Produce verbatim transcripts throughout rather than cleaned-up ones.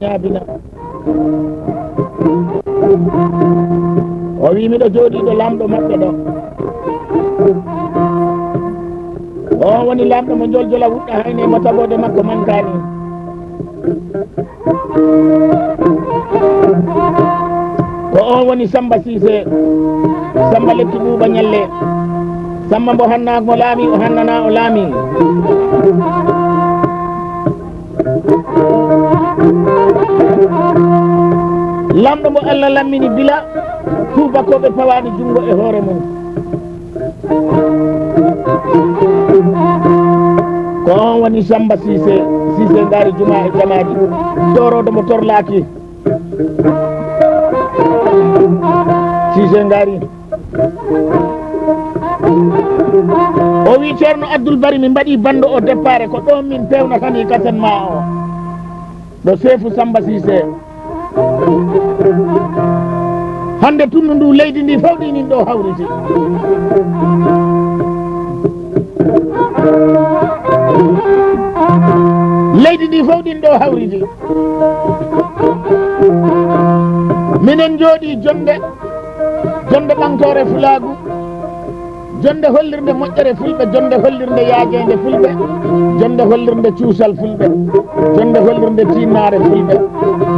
Ñaabina. O wi, miɗo jooɗii ɗo Laamɗo maɓɓe ɗo. O woni Laamɗo mo Njoljola wuɗɗa hayne, mo tagoode makko mankaani. Ko on woni Samba Siise, Samba Lekki Ɓuuɓa Ñalle, Samba mbo hannaa mo laami, o hannanaa o laami. Laamɗo mo Allah lammini bila tuubakooɓe pawaani junngo e hoore mum. Ko on woni Samba Siise, Siise Ngaari Jumaa e Jamaaji, tooroodo mo torlaaki. Siise Ngaari. O wi, Ceerno Abdul Bari, min mbaɗi banndo o deppaare, ko ɗoon min peewnatanii kasen maa o. Ɗo seefu Samba Siise. Hannde tunnu ndu, leydi ndi fof ɗi nin ɗo hawriti. Leydi ndi fof ɗin ɗo hawriti. Minen njooɗii jonde, jonde ɓaŋtoore fulaagu. Jonde hollirnde moƴƴere fulɓe, jonde hollirnde yaajeende fulɓe, jonde hollirnde cuusal fulɓe, jonde hollirnde tiinnaare fulɓe,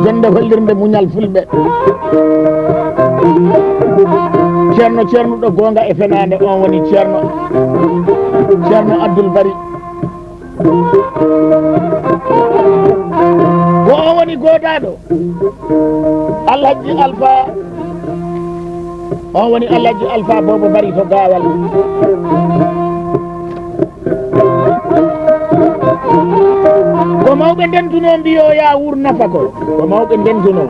jonde hollirnde muñal fulɓe. Ceerno ceernuɗo goonga e fenaande, on woni Ceerno, Ceerno Abdul Bari. Ko on woni goodaaɗo Alhaji Alfa, on woni Alhaji Alfa Boobo Bari to Gaawal. Ko mawɓe ndentunoo mbiyoo yaa wuur nafa ko, ko mawɓe ndentunoo.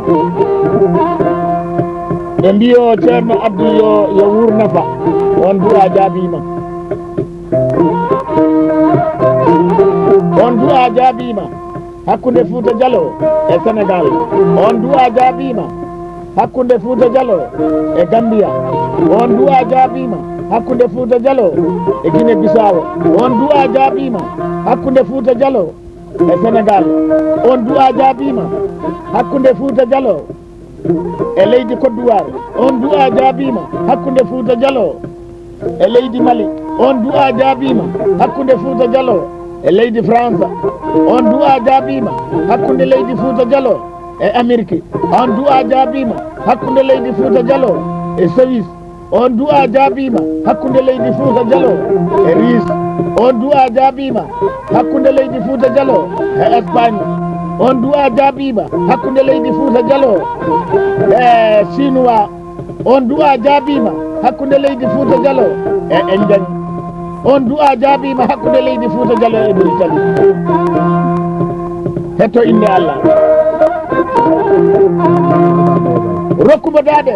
Ɓe mbiyoo Ceerno Abdou yo, yo wuur nafa, on du'a jaabiima. On du'a jaabiima hakkunde Fuuta Jaloo e Senegaal. On du'a jaabiima hakkunde Fuuta Jaloo e Gambiya. On du'a jaabiima hakkunde Fuuta Jaloo e Gine Bisaawo. On du'a jaabiima hakkunde Fuuta Jaloo e Senegaal. On du'a jaabiima hakkunde Fuuta Jaloo e leydi Kodduwaar. On du'a jaabiima hakkunde Fuuta Jaloo e leydi Mali. On du'a jaabiima hakkunde Fuuta Jaloo e leydi Faransa. On du'a jaabiima hakkunde leydi Fuuta Jaloo e Ameriki. On du'a jaabiima hakkunde leydi Fuuta Jaloo e Sowis. On du'a jaabiima hakkunde leydi Fuuta Jaloo e Riis. On du'a jaabiima hakkunde leydi Fuuta Jaloo e Espagne. On du'a jaabiima hakkunde leydi Fuuta Jaloo e Sinuwaa. On du'a jaabiima hakkunde leydi Fuuta Jaloo e Enjeŋ. On du'a jaabiima hakkunde leydi Fuuta Jaloo e Muritani. Hetto innde Allah. Rokku mo daade.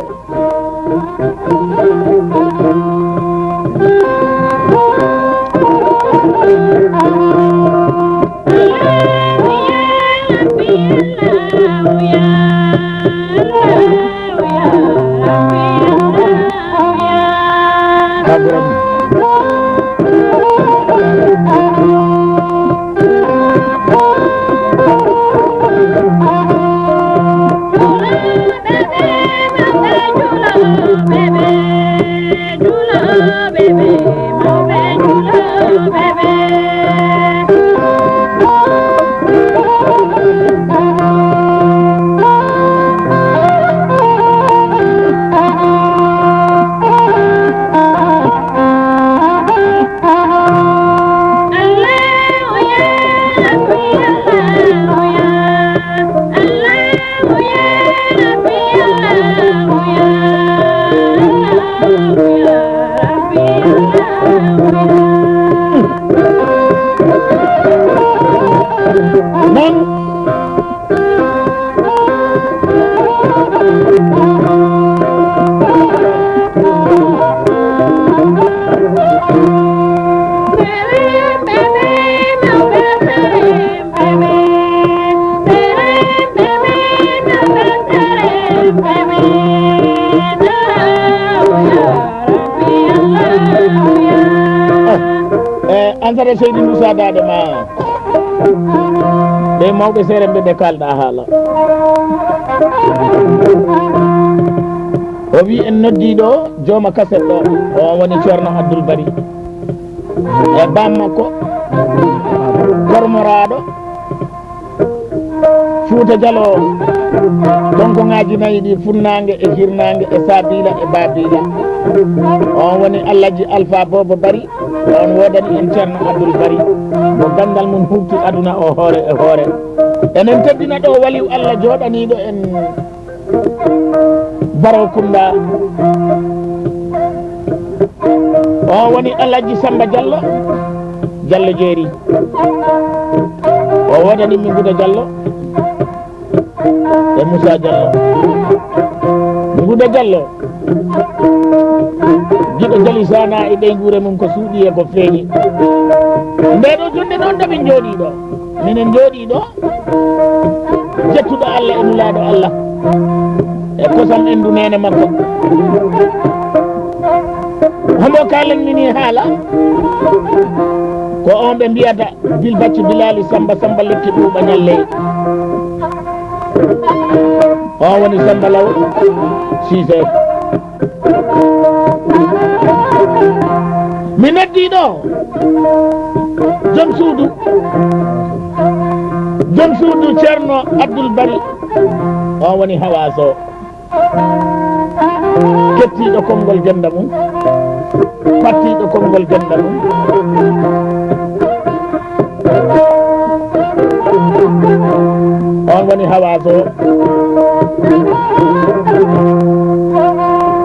Eh, Ansata Seydi Moussa Dade ma. Ɓe mawɓe seerenɓe ɓe kaalɗa haala. O wi en noddiiɗo jooma kaset ɗo, o woni Ceerno Abdul Bari. E baam makko, kormoraaɗo Fuuta Jaloo, tonkoŋaaji nayi ɗi, funnaange e hirnaange e saabiila e baabiila. On woni Alhaji Alfa Boobo Bari, on woodani en Ceerno Abdul Bari, mo ganndal mum huuɓti aduna o hoore e hoore. Enen teddina ɗo waliw Allah jooɗaniiɗo en Baro Kunda. O woni Alhaji Samba Diallo, Diallo Jeeri. O woodani mi Nguda Diallo e Moussa Diallo. Nguda Diallo, giɗo Jali Sana e ɓeynguure mum ko suuɗi e ko feeñi. Nde ɗo jonde noon ɗo min njooɗii ɗo. Minen njooɗii ɗo. Jettuɗo Allah e nulaaɗo Allah e kosam endu neene makko. Homo ka lannginii haala? Ko on ɓe mbiyata Bilbacci Bilali Samba Samba Lekki Ɗuuɓa Ñalley. On woni Samba Law Siise. Mi noddii ɗo joom suudu, joom suudu Ceerno Abdul Bari, on woni Hawaaso, kettiiɗo konngol gennda mum, pattiiɗo konngol gennda mum. On woni Hawaaso.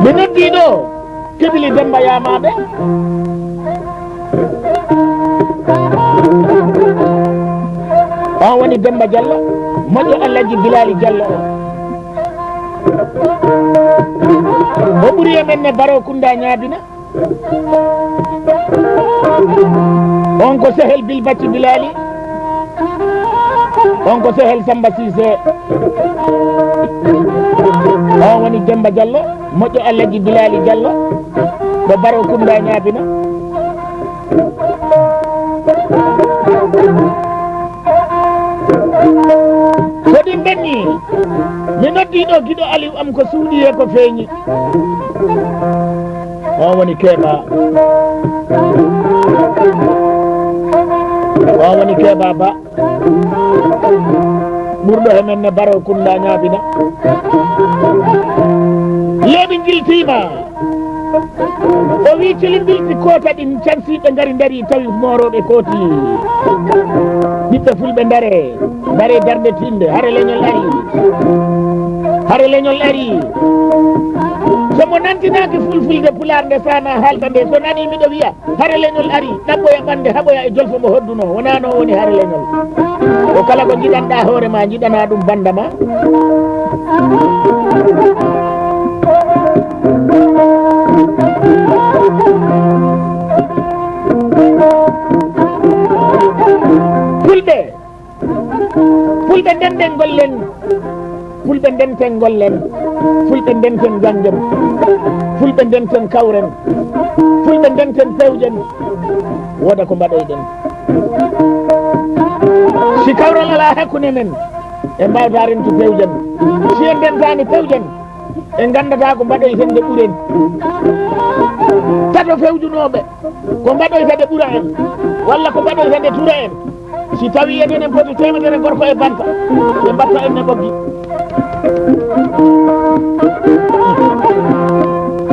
Mi noddii ɗo Kibili Demba Yaamaaɓe. On woni Demba Diallo, moƴƴo Alhaji Bilali Diallo o. O ɓuri e men ne Baro Kunda Ñaabina. On ko sehel Bilbacci Bilali. On ko sehel Samba Siise. On woni Demba Diallo, moƴƴo Alhaji Bilali Diallo, ɗo Baro Kunda Ñaabina. Ko ɗin ɓenni, mi noddii ɗo giɗo Aliw am ko suuɗi e ko feeñi. On woni Keeba. On woni Keeba Ba. Ɓurɗo he men ne Baro Kunda Ñaabina. Leeɓi njiltiima. O wi, "Cili mbilti koota ɗin, cansiiɓe ngari ndari, tawi moorooɓe kooti. Ɓiɓɓe fulɓe ndare, ndare darnde tiinde, hare leñol ari. Hare leñol ari." So mo nantinaaki fulfulde pulaar nde sana haalta nde, so nani miɗo wiya, "Hare leñol ari, ɗaɓɓoya ɓande, haɓoya e jolfo mo hoddunoo, wonaa noon woni hare leñol." Ko kala ko njiɗanɗaa hoore ma, njiɗanaa ɗum bannda ma. Fulɓe, Fulɓe ndenden ngollen, Fulɓe ndenten ngollen, Fulɓe ndenten janngen, Fulɓe ndenten kawren, Fulɓe ndenten pewjen, wooda ko mbaɗoyɗen. Si kawral alaa hakkunde men, en mbaawtaa rentu pewjen. Si en ndentaani pewjen, en nganndataa ko mbaɗoyten nde ɓuren. Tato fewjunooɓe, ko mbaɗoyta nde ɓura en, walla ko mbaɗoyta nde tura en. Si tawii en enen poti teemedere gorko e banta, ɓe mbatta en ne ɓoggi.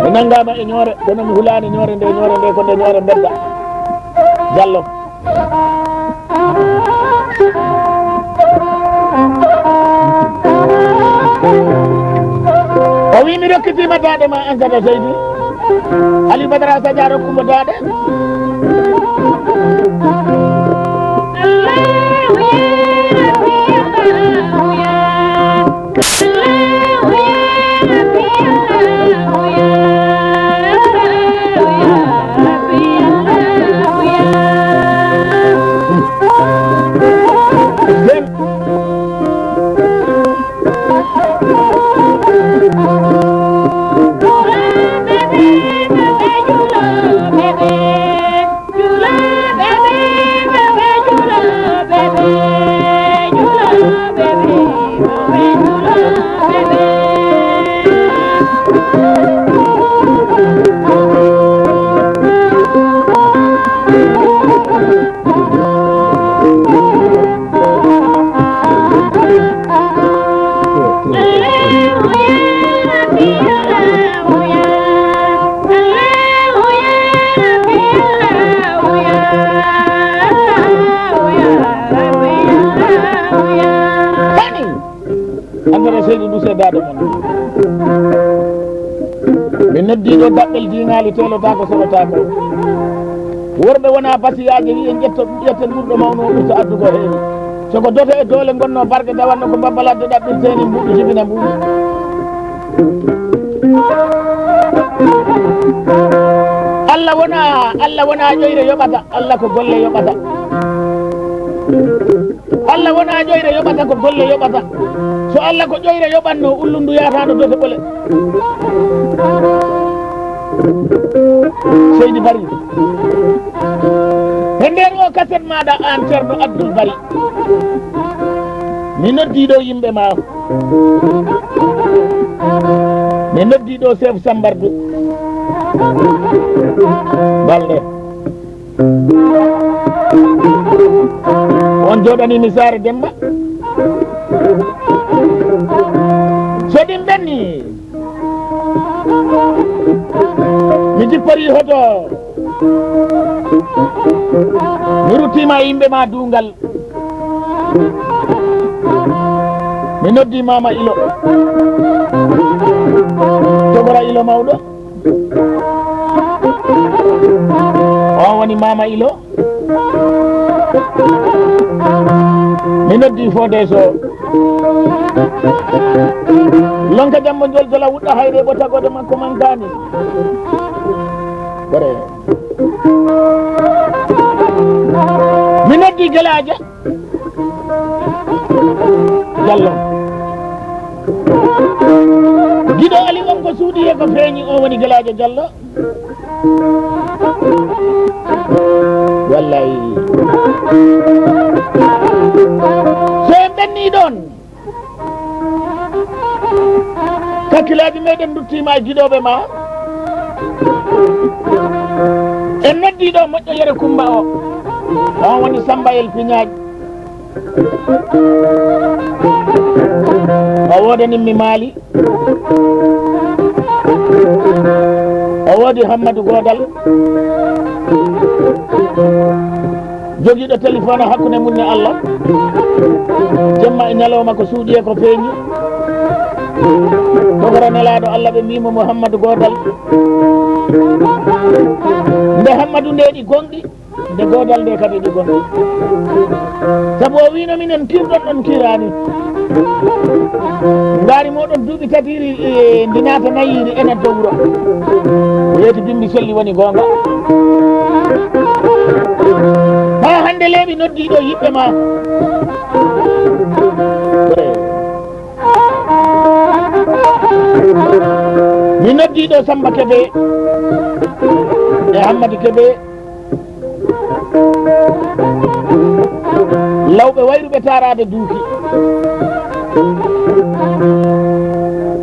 Ɓe nanngaama e ñoore, kono mi hulaani ñoore nde, ñoore nde ko nde ñoore mbedda. Jallo. O wi, "Mi rokkitiima daaɗe ma an kadi, seydi." Ali Badara Sadia rokkumo daaɗe. Andara seydi Duse daado mon. Mi noddi ɗo daɓɓel diŋaali teelotaako soɗotaako. Worɓe wona basiyaaje wi'en ƴetto, ƴetten ɓurɗo mawno ɓurta addugo heewi. So ko dote e doole ngonno barke dawanno ko babba ladde ɗaɓɓirteeni mbuuɗu jibina mbuuɗu. Allah wona, Allah wona ƴoyre yoɓata, Allah ko golle yoɓata. Allah wona ƴoyre yoɓata ko golle yoɓata. So Allah ko ƴoyre yoɓatno ullundu yahataano dote ɓole. Seydi Bari. He nder o kaset maɗa an Ceerno Abdul Bari. Mi noddi ɗo yimɓe ma. Mi noddi ɗo chef Sambardu. Balɗe. On jooɗani mi saare Demba. So ɗin ɓenni, mi jippori hoto. Mi ruttima e yimɓe ma duungal. Mi noddi Mama Ilo. Togora Ilo mawɗo. On woni Mama Ilo. Mi noddi Fodé Sow. Lonka jamma joljola wuɗɗa hayre ɓo tagode makko mankani. Gore. Mi noddi Gelaajo Jallo. Giɗo Ali on ko suuɗi e ko feeñi, o woni Gelaajo Jallo. Wallay. So en ɓenni ɗon, kakkilaaji meɗen nduttima e giɗoɓe ma. En noddi ɗo moƴƴo yere Kumba o. On woni Samba El Piñaaji. O wodanimmi Maali. O woodi Hammadu Godal. Jogiiɗo téléphone hakkunde mum e Allah. Jemma e ñalawma ko suuɗi e ko feeñi. Togora nelaaɗo Allah ɓe mbiimo Muhammadu Godal. Nde Hammadu ndeeɗi gonɗi. Nde Godal nde kadi ɗi gonɗi. Sabu o wiino minen kirɗon ɗon kirani. Ngaari moɗon duuɓi tatiiri, e, ndi naata nayiiri enen to wuro. Weeti bimbi selli woni goonga. Haa hannde leeɓi noddiiɗo yiɓɓe ma. Mi noddiiɗo Samba Kebe e Hammadi Kebe. Lawɓe wayruɓe taaraade duuki.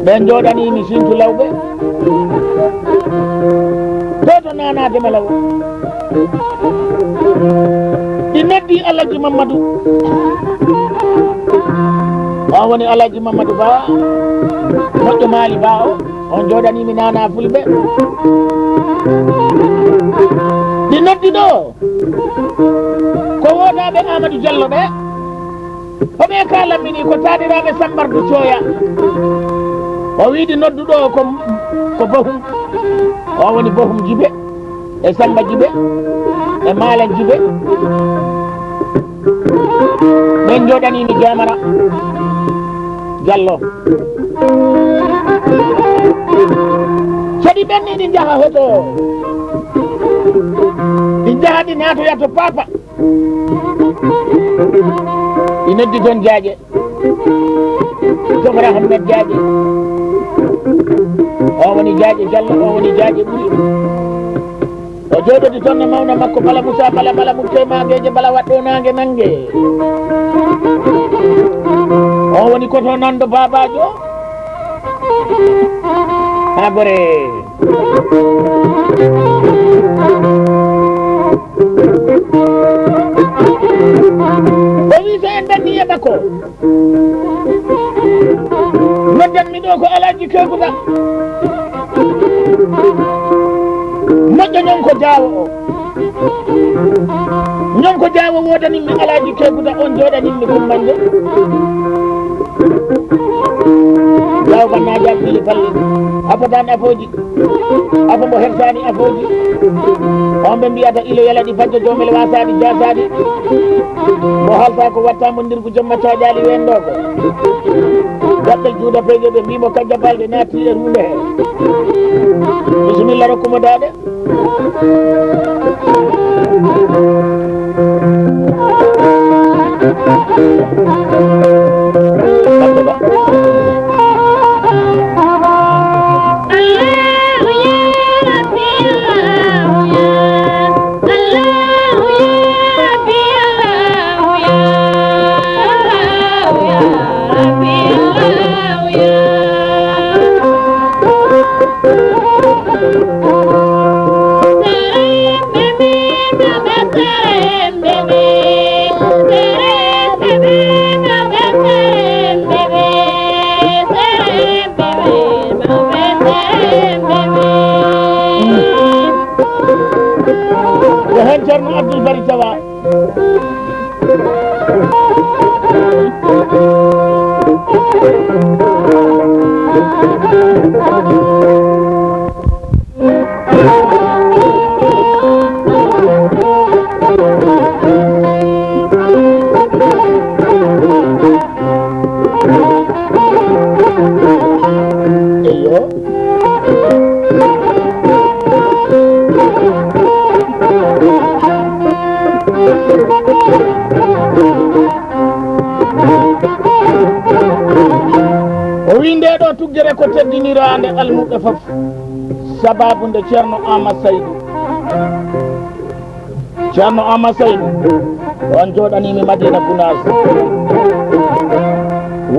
Ɓen njooɗanii mi sintu lawɓe. To to naanaade ma law. Ɗi noddi Alhaji Mamadou. On woni Alhaji Mamadou Ba. Moƴƴo Maali Ba o. On njooɗanii mi naana fulɓe. Ɗi noddi ɗo. Ko wodaaɓe Amadou Diallo ɓe. Hoɓe ka lammini ko taaniraaɓe Sambardu Coya. O wiidi nodduɗo ko, ko Bohum. O woni Bohum Jibe, e Samba Jibe, e Maalan Jibe. Ɓen njooɗanii mi Jamara Diallo. So ɗi ɓenni ɗi njaha hoto. Ɗi njaha ɗi naatoya to Papa. Ɗi noddi toon Jaaƴe. Tokora Ahmed Jaaƴe. O woni Jaaƴe Jallo, o woni Jaaƴe Ɓuri. O jooɗodi toon e mawna makko Bala Moussa, Bala, Bala Moussa Mageeje, Bala Waɗɗo Naange Nannge. On woni koto nanɗo baabaajo. Habore. O wi so en ɓenni e makko. Noddanmi ɗo ko Alaaji Keekuta. Moƴƴo ñonko jaawo o. Ñonko jaawo woodaninmi Alaaji Keekuta, on jooɗaninmi Kummannde. Jaawo bannaaji ak ɓiye balɗe. A fotaani afooji. Afo mbo hersaani afooji. On ɓe mbiyata ilo yalaɗi fajjo joomel waasaani jaasaani. Mo halta ko watta mo ndirgu jemma caaƴaali weenɗo ko. Daɓɓel juuda peeje ɓe mbimo kajja balɗe naati e ruunde he. Bisimilla rokkumo daaɗe. Ko heen Ceerno Abdul Bari tawa. Eyyo. O wi nde ɗo tuggere ko teddiniraande almuɓɓe fof, sababu nde Ceerno Aamadu Saydu. Ceerno Aamadu Saydu, on jooɗaniimi Madiina Gunaas.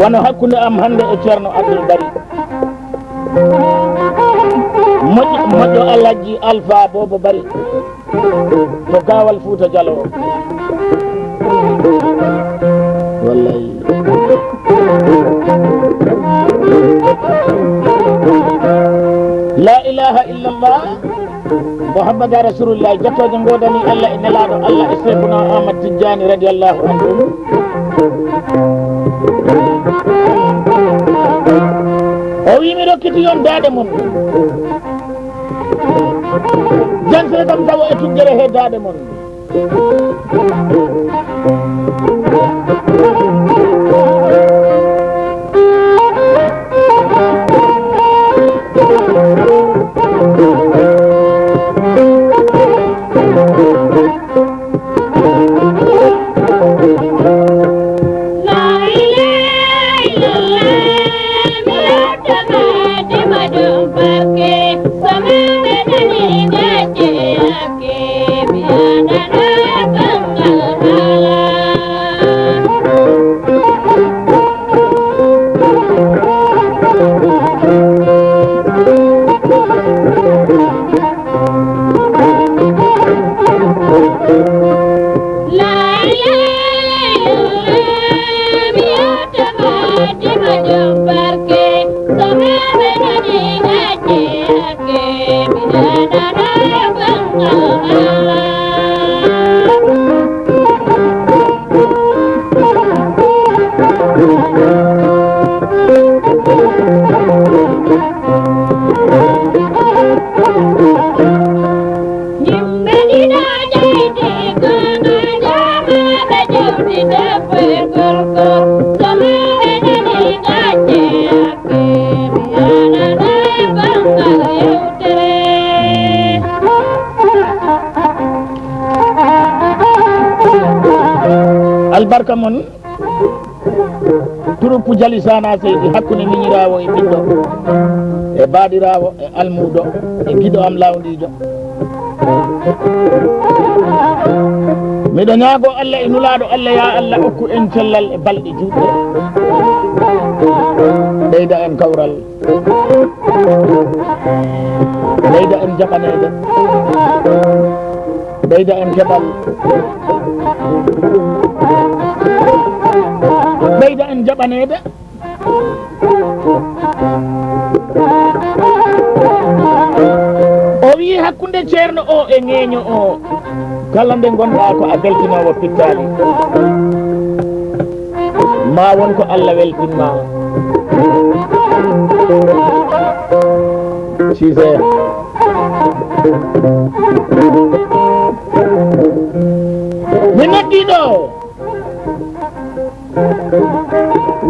Wano hakkunde am hannde e Ceerno Abdul Bari. Moƴƴo, moƴƴo Alhaji Alfa Boobo Bari. To Gaawal Fuuta Jaloo. Wallay. La ilaha illallah. Muhammadu Rasulullah, jottooje ngoodani Allah e Nelaaɗo Allah e Seykhuna Ahmad Tijjaani radiyallahu anhu. O wi mi rokkiti on daaɗe mon. Jansee kam tawa e tuggere he daaɗe mon. Albarka mon. Turuppu Jali Sana Seydi hakkunde miñiraawo e ɓiɗɗo, e baaɗiraawo, e almuudo, e giɗo am lawndiijo. Miɗo ñaago Allah e Nulaaɗo Allah, ya Allah okku en cellal e balɗe juutɗe. Ɓeyda en kawral. Ɓeyda en jaɓaneede. Ɓeyda en keɓal. Ɓeyda en jaɓaneede. O wiyi hakkunde ceerno o e ŋeeño o, kala nde ngonɗaa ko a beltinoowo pittaali, ma won ko Allah weltin ma. Cissé. Mi noddii ɗo.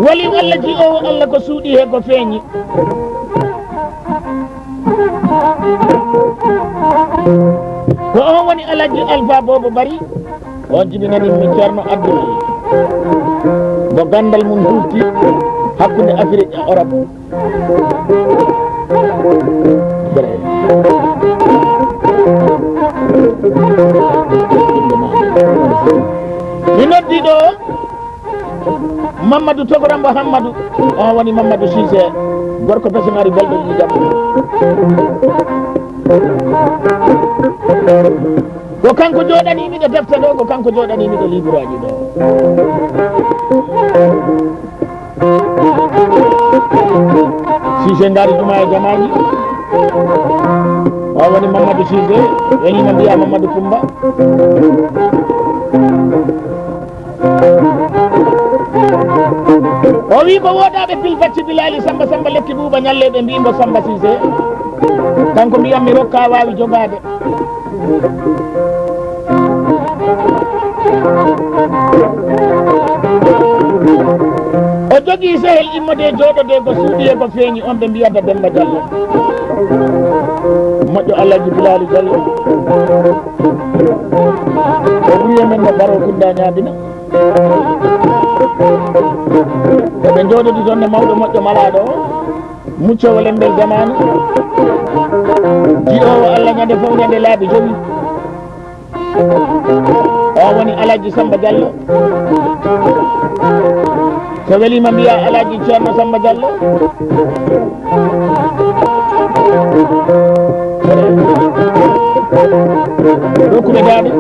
Wali Allah ji'oowo Allah ko suuɗi he ko feeñi. Ko on woni Alhaji Alpha Bobo Bari. On jibinani mi Ceerno Abdul. Mo ganndal mum huuti hakkunde Afrik e Orop. Mi noddi ɗo Mamadou Togorambo Hammadou, on woni Mamadou Cissé, gorko Besenari belɗo ƴiƴam. Ko kanko jooɗanii mi ɗo defte ɗo, ko kanko jooɗanii mi ɗo liiburaaji ɗo. Cissé ngaari juma e jamaaji. O woni Mamadou Cissé, weli mo mbiya Mamadou Koumba. O wi ko wodaaɓe pil bacci bilali Samba Samba lekki buuba ñalle ɓe mbi mbo Samba Cissé. Kanko mbiyam mi rokka waawi jogaade. O jogii sehel immode jooɗode ko suuɗi e ko feeñi on ɓe mbiyata Demba Diallo. Moƴƴo Alhaji Bilali Diallo. O ɓuri e men no Baro Kunda ñaabina. Eɓe njooɗodi toon no mawɗo moƴƴo malaaɗo o. Muccowo lembel jamaanu, ji'oowo Allah ñande fof ñande laabi jowi. O woni Alhaji Samba Diallo. So weliima mbiya Alhaji Ceerno Samba Diallo. Rokkuɓe daaɗe.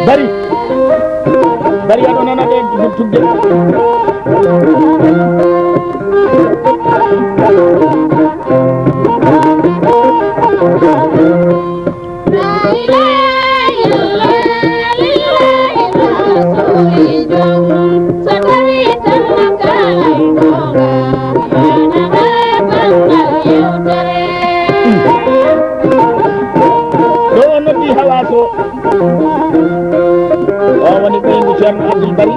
Bari. Bari, aɗo nana ɗe tugge. Ɗo o noddi Hawa Sow. O woni ɓeyngu Ceerno Abdoul Bari.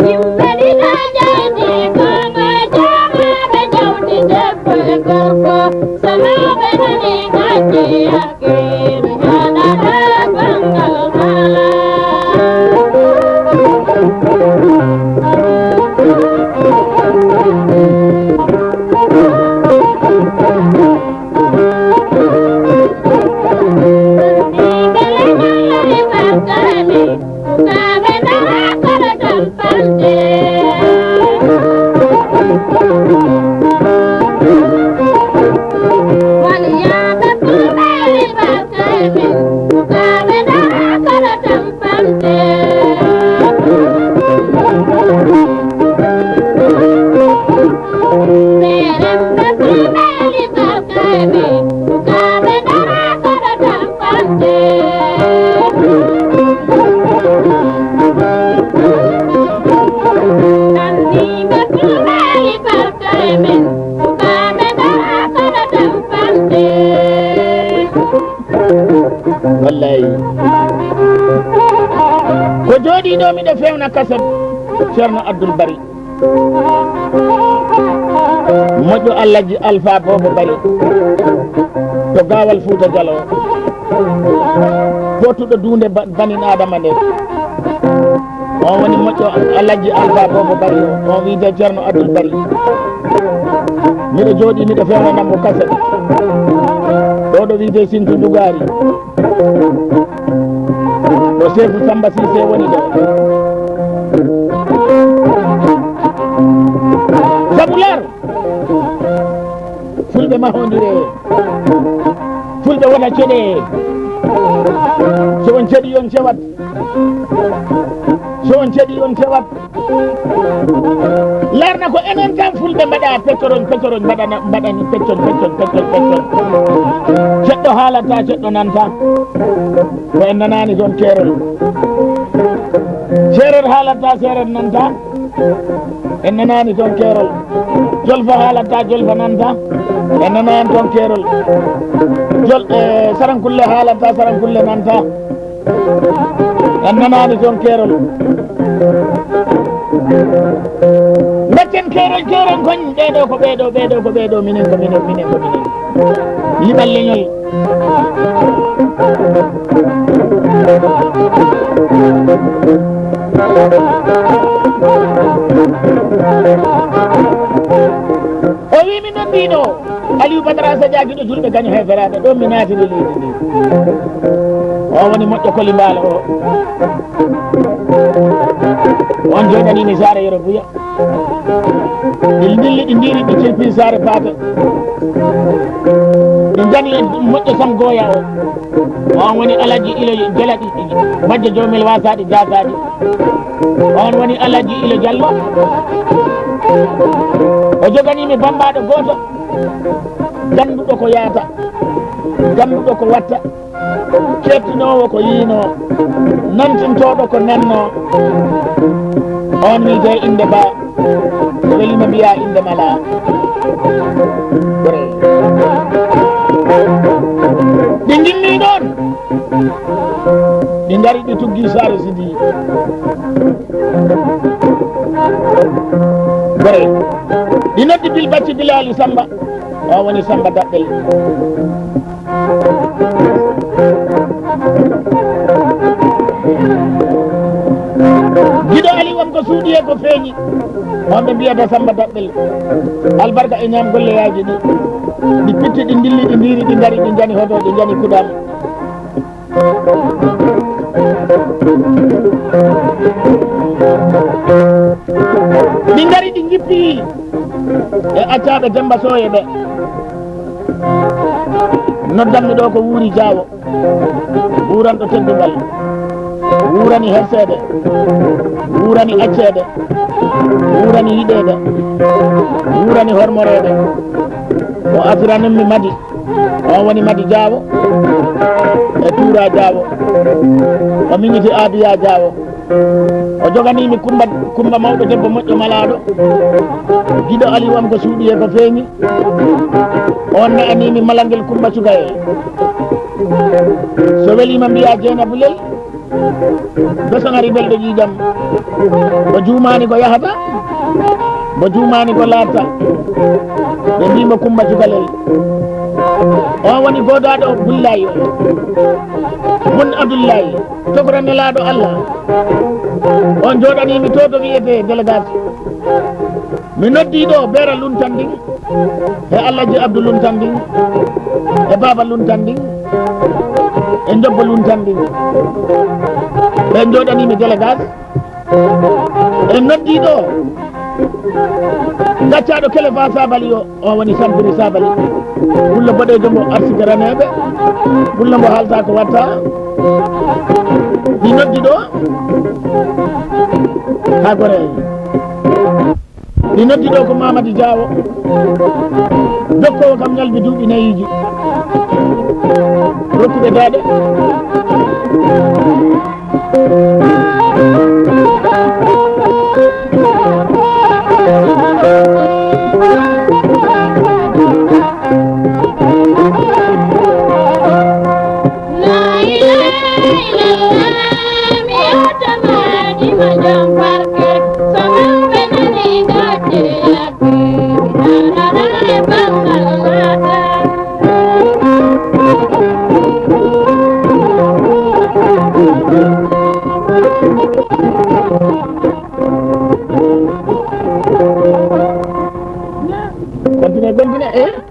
Yimɓe ɗiɗo jawdi ko ɓe jooɓaaɓe jawdi debbo e gorko, sanooɓe nani gacce yakke, ɓe njaɗata banngal kala. Wallay. Ko jooɗii ɗo miɗo fewna kaset Ceerno Abdoul Bari. Moƴƴo Alhaji Alfa Bobo Bari to Gaawal Fuuta Jaloo, pootuɗo duunde ba-, banin Aadama nden. On woni moƴƴo Alhaji Alfa Bobo Bari o, on wiyetee Ceerno Abdul Bari. Miɗo jooɗii, miɗo fewnana mo kaset. Ɗo ɗo wiyetee Sinthu Dugaari. Ɗo Seeku Samba Siise woni ɗo. Sabu lan? Fulɓe mahondire. Fulɓe wona ceɗe. So on ceɗi, on cewat. So on ceɗi, on cewat. Larna ko enen tan Fulɓe mbaɗa peccoroñ, peccoroñ, mbaɗana, mbaɗani peccon, peccon, peccon, peccon. Ceɗɗo haalata, ceɗɗo nanta. Ko en nanaani toon keerol. Seereer haalata, seereer nanta. En nanaani toon keerol. Jolfo haalata, jolfo nanta. En nanaani toon keerol. Jol-, eh, Sarankulle haalata, Sarankulle nanta. En nanaani toon keerol. Mbatten keerol, keerol koñ. Ɓeeɗo ko ɓeeɗo, ɓeeɗo ko ɓeeɗo, minen ko minen, minen ko minen. Liɓal leñol. O wi mi noddiino Aliou Badara Sadia, giɗo julɓe gaño heeferaaɓe, ɗon mi naatini leydi ndi. O woni moƴƴo Koli Mbaalo o. On jooɗanii mi saare Yero Buya. Ɗi ndilli, ɗi ndiiri, ɗi cilpi saare Paate. Ɗi njani e moƴƴo Sam Gooya o. On woni Alhaji Ilo Jelaɗi, majjo Joomel Waasaaɗi Jaasaaɗi. On woni Alhaji Ilo Jallo. O joganii mi bammbaaɗo gooto, gannduɗo ko yahata, gannduɗo ko watta. Keɓtinoowo ko yiinoo, nantintooɗo ko nannoo, on wiyetee innde Ba, ko weli mo mbiyaa innde Mala. Ɗi ngimmii ɗoon, ɗi ngari, ɗi tuggii Saare Sidi. Gore, ɗi noddi Bil Bacci Bilaali Samba, o woni Samba Daɓɓel. Giɗo Aliou am ko suuɗi e ko feeñi. On ɓe mbiyata Samba Daɓɓel. Albarka e ñaam golleyaaji ɗi. Ɗi pitti, ɗi ndilli, ɗi ndiiri, ɗi ngari, ɗi njani hoto, ɗi njani kuɗam. Ɗi ngari, ɗi njippi e accaaɓe Demba Sooye ɓe. Noddanmi ɗo ko Wuuri Jaawo, wuuranɗo teddungal, wuurani herseede, wuurani acceede, wuurani yiɗeede, wuurani hormoreede. O afiranimmi Madi, on woni Madi Jaawo e Tuura Jaawo, o miñiti Abiya Jaawo. O joganiimi Kumba, Kumba mawɗo debbo moƴƴo malaaɗo, giɗo Aliou am ko suuɗi e ko feeñi. On ne'aniimi Malangel Kumba Sugayel. So weliima mbiyaa Jeenabu Lel, Besongari belɗo ƴiiƴam. Mo juumaani ko yahata, mo juumaani ko laatta. Ɓe mbii mo Kumba Cukalel. On woni goodaaɗo Bullaay o. Bun Abdullaay, tokora Nelaaɗo Allah. On jooɗanii mi to to wiyetee délégation. Mi noddii ɗo Beera Luntanding, e Alhaji Abdu Luntanding, e Baaba Luntanding, e Njobbo Luntanding. Ɓe njooɗanii mi délégation. En noddii ɗo gaccaaɗo Kelefa Sabali o, o woni Sampiri Sabali. Pullo boɗeejo mbo arsike raneeɓe, pullo mbo haalta ko watta. Ɗi noddi ɗo haa Goree. Ɗi noddi ɗo ko Mamadi Jaawo, dokkoowo kam ñalbi duuɓi nayiiji. Rokkuɓe daaɗe. Continue, continue, eh?